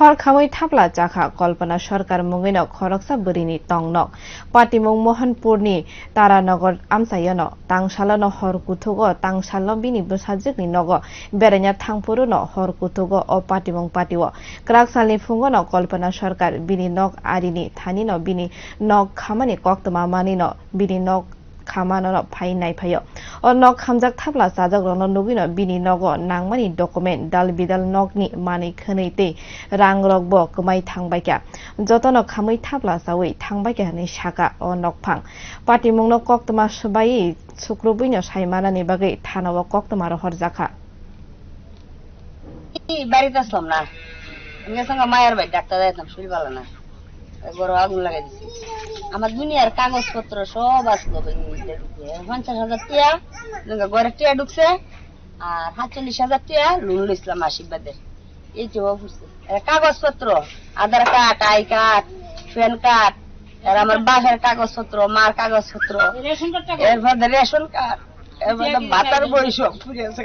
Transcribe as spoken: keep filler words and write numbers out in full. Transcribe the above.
Hor khamwi thapla chakha Kalpana Sarkar mungwino khoroksa bwrwini tongnok. Patimung Mohanpurni Taranagar amchaiono tangsalono hor kuthugo tangsalno bini bwsajwkni nogo beraina thangphuru no hor kuthugo o patimung patio. Kwrak salni phungo no Kalpana Sarkar bini nok arini thanino bini nok khamani koktwma manwino bini nok khamano no phai naiphaio. O nok khamjak thapla chajak rokno nugwino bini nogo nangmani document dal bidal nokni manwi khwnwi tei rang rokbo kwmai thangbaikha. Jotono khamwi thapla chawi thangbaikha hwnwi sakha o nokphang. Patimungno koktwma swbaiwi sukrubwino saimanani bagwi thanao koktwma rohorjakha. এই বাড়িতে আসলাম না। আমি গেছিলাম মায়ের বাড়ি, ডাক্তার দেখাইতাম, শরীর ভালো না। ঘরে আগুন লাগাই দিছি। আমার দুনিয়ার কাগজপত্র সব আসলো ওই ইটার উপরে। পঞ্চাশ হাজার টিয়া, ঘরে টিয়া ঢুকছে, আর সাতচল্লিশ হাজার টিয়া লোন লইছিলাম আশীর্বাদের। এই যে অবস্থা। এ, কাগজপত্র, Aadhaar card, I card, PAN card, আর আমার বাপের কাগজপত্র, মার কাগজপত্র, এরপরে রেশন কার্ড, এরপরে ভাতার বই সব পুড়ে গেছে।